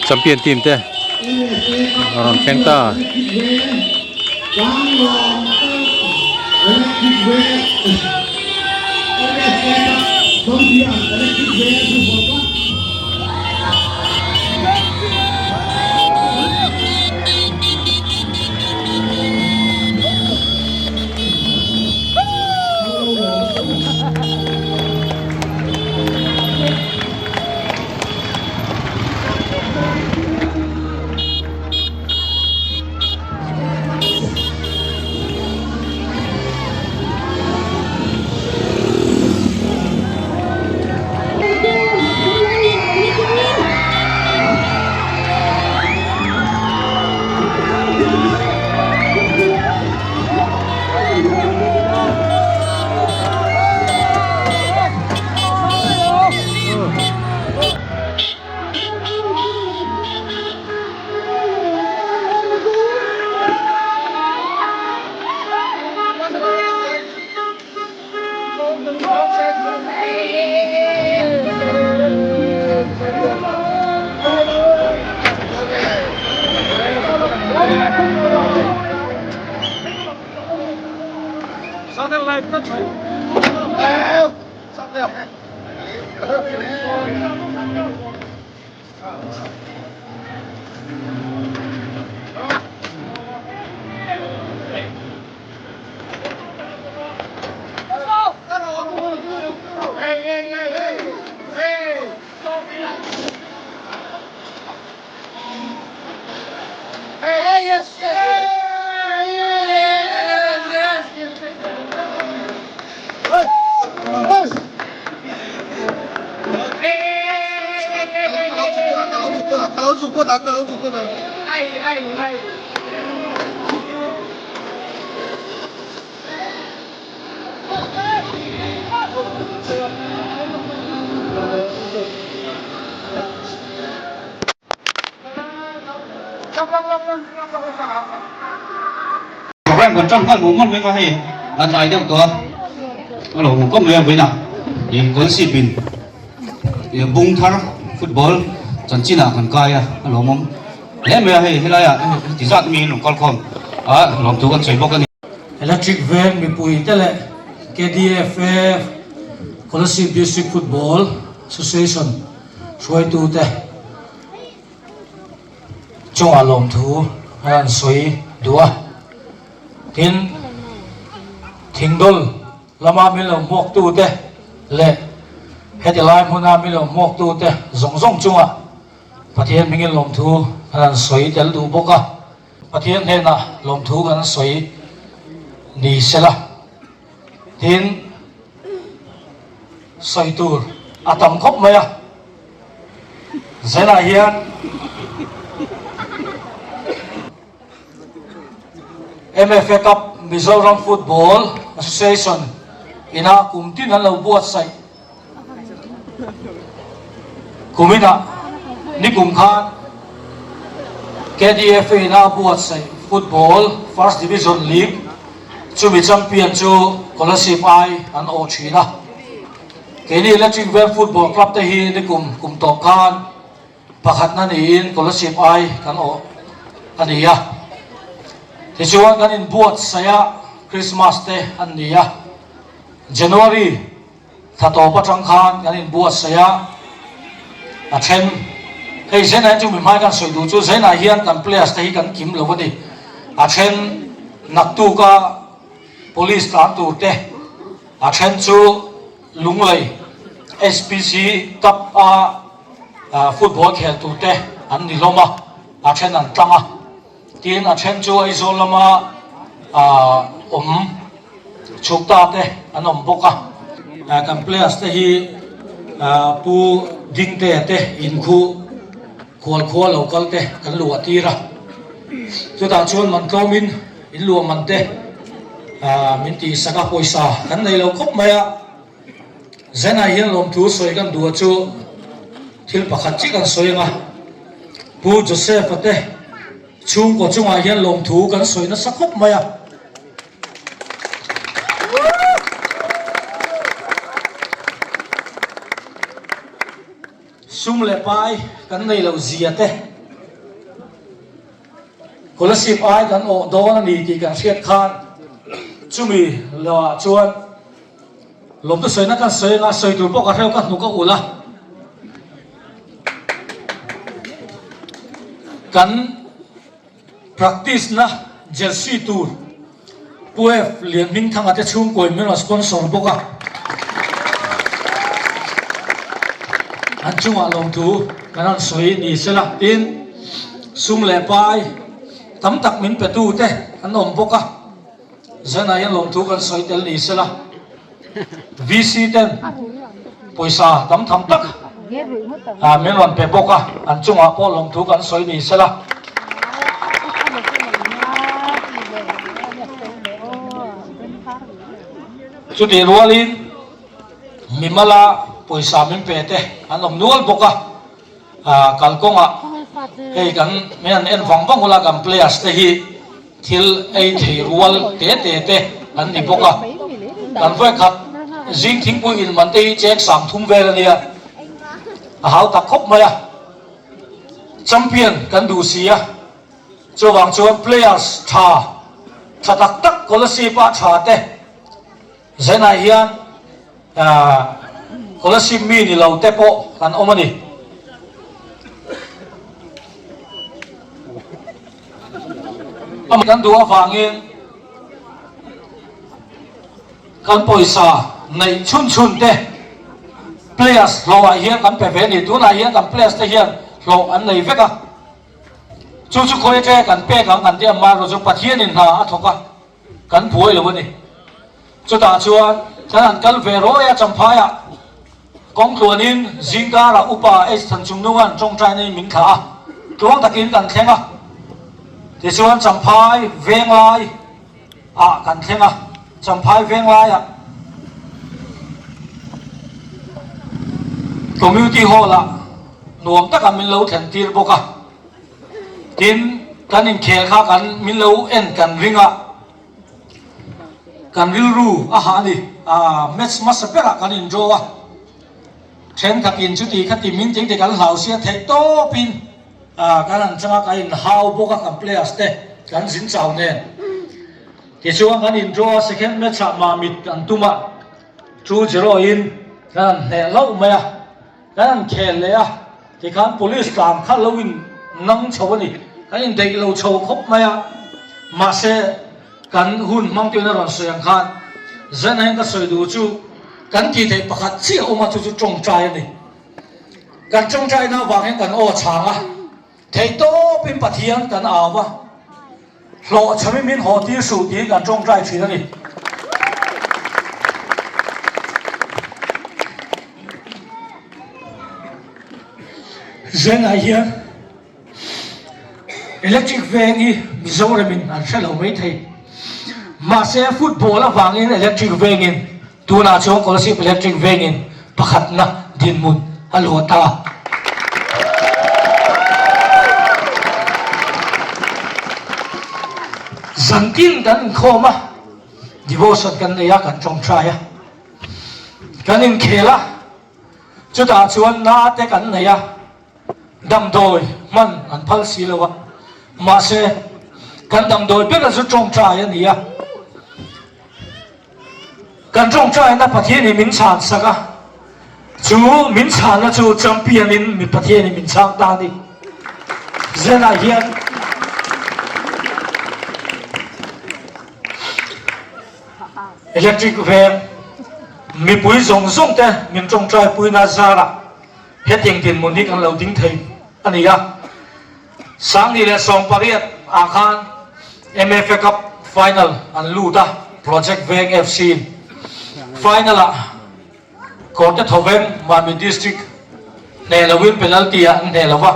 Champion team te a rawn thleng ta. Program kan ṭang nghal mawlh mawlh mai kha hei a tlai deuh tawh a, a lo hmu kawp mai a vawiinah ih Kawlsip in ih bung thar football chanchin ah kan kai a, a lawmawm hle mai a hei helai ah heti zat mi in rawn kal khawm a lawmthu kan sawi bawk a ni. Electric Veng mipui te leh KDFA Kolasib District Football Association hruaitu te chungah lawmthu an han sawi duh a, tin thingdawl lama min lo hmuaktu te leh heti lai hmuna min lo hmuaktu te zawng zawng chungah Pathian hmingin lawmthu an han sawi tel duh bawk a, Pathian hnenah lawmthu kan sawi ni sela tin sawi tur a tam khawp mai a. Zelah hian MFA Cup Mizoram Football Association ina kum tin an lo buatsaih kuminah nikum khan KDFA ina buatsaih Football First Division League chumi champion chu Kolasib ai an awh thin a. Keini Electric Veng Football Club te hi nikum kum tawp khan pakhatna niin Kolasib ai kan awh a ni a. Tichuan kan inbuatsaih a, Christmas te an ni a. January thla tawp atang khan kan inbuatsaih a, a then hei Zainah chu mi hmai kan sawi duh chu Zainah hian kan players te hi kan kim lo a ni. A then naktuka Police tlan tur te a then chu Lunglei SPC Cup a football khel tur te an ni hlawm a, a then an tlang a, tin a then chu Aizawl lama awm chhuk ta te an awm bawk a. Kan players te hi Pu Dingtea te inkhuh Khualkhua lo kal te kan luah tir a, chutah chuan man tlawmin in luah man te min tih sak a, pawisa kan nei lo khawp mai a, Zenah hian lawmthu sawi kan duh a chu thil pakhat chiah kan sawi ang a, Pu Joseph-a te chhungkaw chungah hian lawmthu kan sawi nasa khawp mai a. Sum leh pai kan nei loh zia te. Kolasib ai kan awh dawn a ni tih kan hriat khan chumi lohah chuan lawmtu sawina kan sawi anga sawi tur pawh ka hreu ka hnuk a ulh a. Kan practice na jersey tur Pu F Lianhmingthanga te chhungkaw in min rawn sponsor bawk a, an chungah lawmthu kan rawn sawi ni sela tin sum leh pai tam tak min pe tu te an awm bawk a, zanah hian lawmthu kan sawi tel ni sela VC ten pawisa tam tham tak min rawn pe bawk a, an chungah pawh lawmthu kan sawi ni sela. Chutih rualin mimala pawisa min pe te an awm nual bawk a, kalkawngah hei kan min han en vang vang ula kan players te hi Thil ei thei rual te te te an ni bawk a, kan vawikhat zing thingpui in man te hi cheng 30 vel a nia, a hau tak khawp mai a, champion kan duh si a, chuvang chuan players tha tha tak tak Kolasib ah tha te Zenah hian Kolasib mi ni lo te pawh kan awm a ni. Kan duh avangin kan pawisa neih chhun chhun te players hlawhah hian kan pe ve a ni. Tunah hian kan players te hian hlawh an nei vek a. Chu chu khawi atanga kan pek ang kan tih amaherawhchu Pathianin hna a thawk a. Kan buai lo a ni. Chutah chuan kan han kal ve rawi a, Champhaiah kawng tluanin zingkarah Upa H Thanchungnunga'n tawngtaina in min thlah a, tluang takin kan thleng a. Tichuan Champhai Venglai ah kan thleng a, Champhai Venglaiah Community Hall ah nuam taka min lo thlen tir bawk a. Tin, kan inkhel kha kan min lo en kan ring a, kan rilru a hah a ni. Match hmasa berah kan in draw a, thenkhatin chuti khati min tih te kan hlau sia theih tawpin kan han chang a, kan in hau bawk a kan players te kan zin chau nen. Tichuan kan in draw a, second match ah Mamit an tum a, 2-0 in kan han hneh hlauh mai a. Kan han khel leh a, tikhan police tlan kha lo in nang chho a ni. Kan indaih lo chho khawp mai a, mahse kan hun hmang tuin a rawn sawi ang khan zan hian ka sawi duh chu kan tih theih pakhat chiah a awm a, chu chu tawngtai a ni. Kan tawngtaina avang hian kan aw chhang a, theihtawpin Pathian kan au a. Hlawhchham i min haw tir suh tiin kan tawngtai thin a ni. Zenah hian electric veng hi Mizoram in an hre lo mai thei. Mahse football avangin electric vengin Tunah chuan Kolasib Electric Vengin pakhatna dinhmun a luah ta. Zantin kan inkhawm a, devotion kan nei a, kan tawngtai a, kan inkhel a, chutah chuan na te kan nei a, damdawi hman an phal si lo a, mahse kan damdawi bera chu tawngtai a ni a. Kan tawngtaina Pathianin min chhan sak a, chu min chhanna chu champion in mi Pathianin min chhang ta a ni. Zenah hian Electric veng mipui zawng zawng te min tawngtai puina zarah hetiang dinhmun hi kan lo ding thei a ni a. 2018 ah khan MFA Cup final an lut a, Project Veng FC in final ah Kawrte Thoveng Mamit District hneh loin penalty ah an hneh lo va,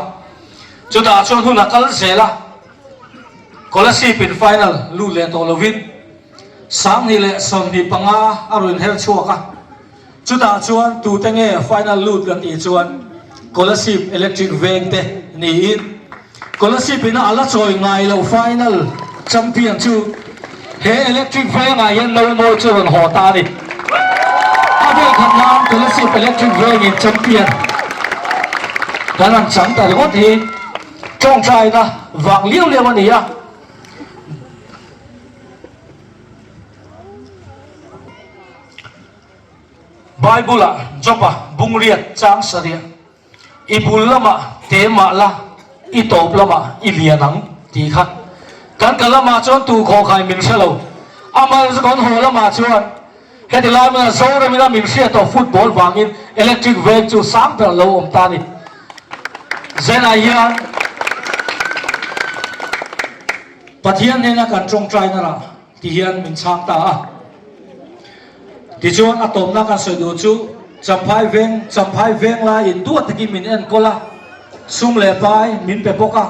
chutah chuan hun a kal zel a, Kolasib in final lut leh tawh loin 2025 a rawn her chhuak a. Chutah chuan tute nge final lut kan tih chuan Kolasib Electric Veng te niin Kolasib ina a la chawi ngai loh final champion chu he Electric Vengah hian Nomawi chu rawn haw ta a ni. A vawikhat nan Kolasib Electric Vengin champion kan han chang ta ringawt hi tawngtaina vang liau liau a ni a. Bible-ah Job-a bungriat chang sarih I bul lamah te mah la, i tawp lamah i lian ang tih kha. Kan ka lamah chuan tu khawhkhai min hre lo. Amal chu kan haw lamah chuan heti lai hmuna Zoramina min hriat tawh football vangin electric veng chu sang ber lo awm ta a ni. Zenah hian Pathian hnena kan tawngtaina rah ti hian min chhang ta a. Tichuan a tawpna kan sawi duh chu Champhai veng Champhai veng laiin duat takin min enkawl a, sum leh pai min pe bawk a.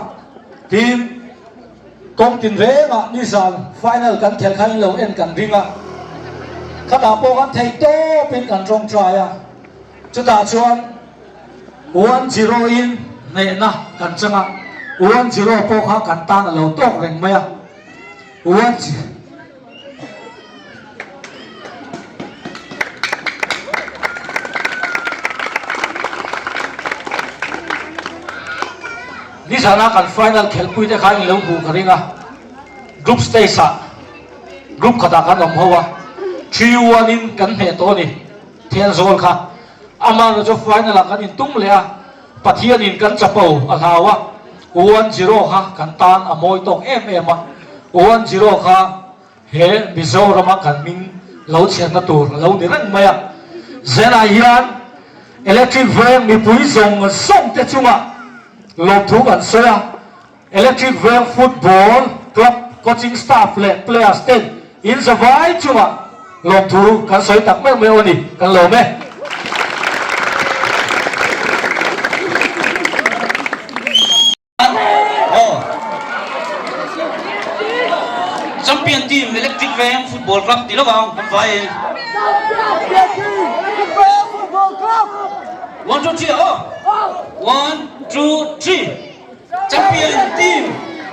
Tin, kawng tin rengah nizan final kan khelh kha in lo en kan ring a, khatah pawh kan thei tawpin kan tawngtai a. Chutah chuan 1-0 in hnehna kan chang a, 1-0 pawh kha kan tan a lo tawk reng mai a. 1-0. Nizana kan final khelhpui te khan in lo hmuh ka ring a, group stage ah group khatah kan awm ho a, 3-1 in kan hneh tawh a ni Thenzawl kha. Amaherawhchu chu final ah kan intum leh a, Pathianin kan chapo a hlau a, 1-0 kha kan tan a mawi tawk em em a, 1-0 kha he Mizorama kan hming lo chhiatna tur a lo ni reng mai a. Zenah hian Electric Veng mipui zawng zawng te chungah lawmthu kan sawi a, Electric Veng Football Club coaching staff leh players ten in zavai chungah lawmthu kan sawi tak meuh meuh a ni, kan lawm e. Champion team Electric Veng Football Club ti lovang kan vai e. One two three aw. One two three. Champion team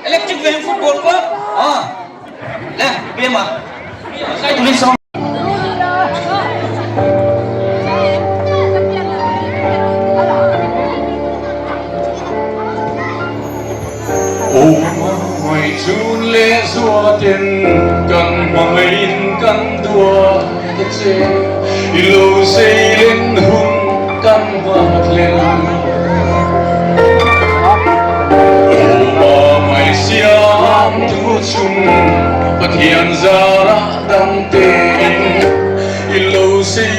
Electric Veng Football Club. Ah. Le, bia ma. Sai turin song. Awm chun leh zuatin kan hmangaihin kan duat ta che, i lo sei len hun kan nghak hlel. Awm mai siam thu chung Pathian zarah dang tein i lo sei.